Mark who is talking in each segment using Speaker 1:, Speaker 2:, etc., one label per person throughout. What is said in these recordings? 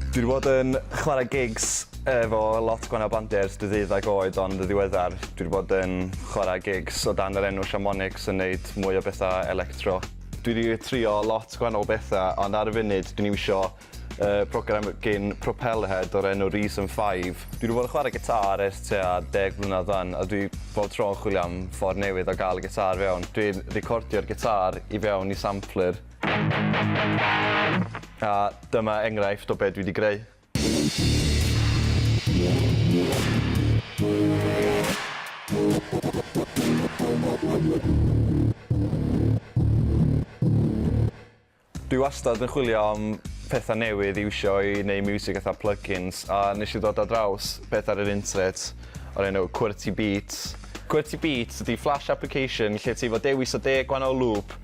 Speaker 1: Dwi 'di bod yn chwarae gigs efo lot gwahanol bandiau ers dwi ddeuddag oed ond yn ddiweddar dwi 'di bod yn chwarae gigs o dan yr enw Shamoniks yn neud mwy o betha electro. Dwi 'di trio lot gwahanol betha ond ar y funud dwi'n iwsio yy program gin Propellerhead o'r enw Reason 5. Dwi 'di bod yn chwarae gitâr ers tua deg mlynadd 'wan a dwi bob tro yn chwilio am ffor newydd o ga'l y gitâr fewn. Dwi'n recordio'r gitâr i fewn i sampler. A dyma enghraifft o be dwi 'di greu. Dwi wastad yn chwilio am petha newydd i iwsio i neud miwsig fatha plugins a nesh i ddod ar draws peth ar yr internet o'r enw Qwerty Beats. Qwerty Beats ydi flash application lle ti efo dewis o deg gwahanol loop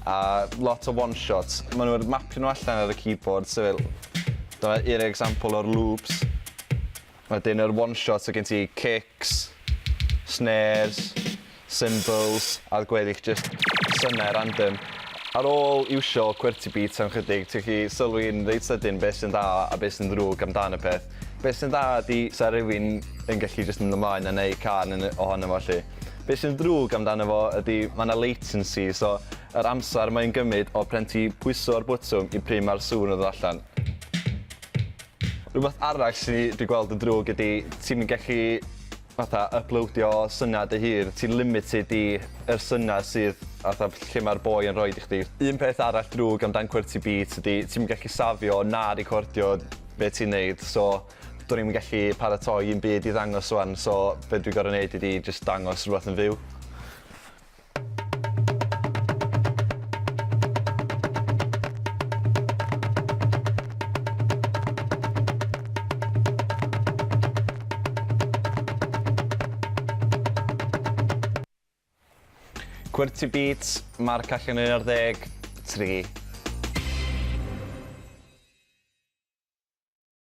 Speaker 1: a lot o one shots. Ma' nhw'n mapio nhw allan ar y keyboard so fel dyma un example o'r loops. Wedyn yr one shots o' gen ti kicks, snares, cymbals a'r gweddill jyst synau random. Ar ôl iwsio Qwerty Beats am chydig ti'n gallu sylwi'n reit sydyn be' sy'n dda a be' sy'n ddrwg amdan y peth. Be' sy'n dda ydi 'sa rywun yn gallu jyst mynd ymlaen a neud cân yn yy ohono fo 'lly. Be' sy'n ddrwg amdano fo ydi ma' 'na latency so yr amsar mae'n gymyd o pren ti pwyso'r bwtwm i pryd ma'r sŵn yn ddod allan. Rwbath arall sy dwi gweld yn drwg ydi ti'm yn gallu fatha yploadio syna dy hun, ti'n limited i yr syna sydd fatha lle ma'r boi yn roid i chdi. Un peth arall drwg amdan Qwerty Beats ydi ti'm yn gallu safio na recordio be' ti'n neud so do'n i'm yn gallu paratoi 'im byd i ddangos ŵan so be' dwi gor'o' neud ydi jyst dangos rwbath yn fyw. Qwerty Beats, marc allan o 11, 3.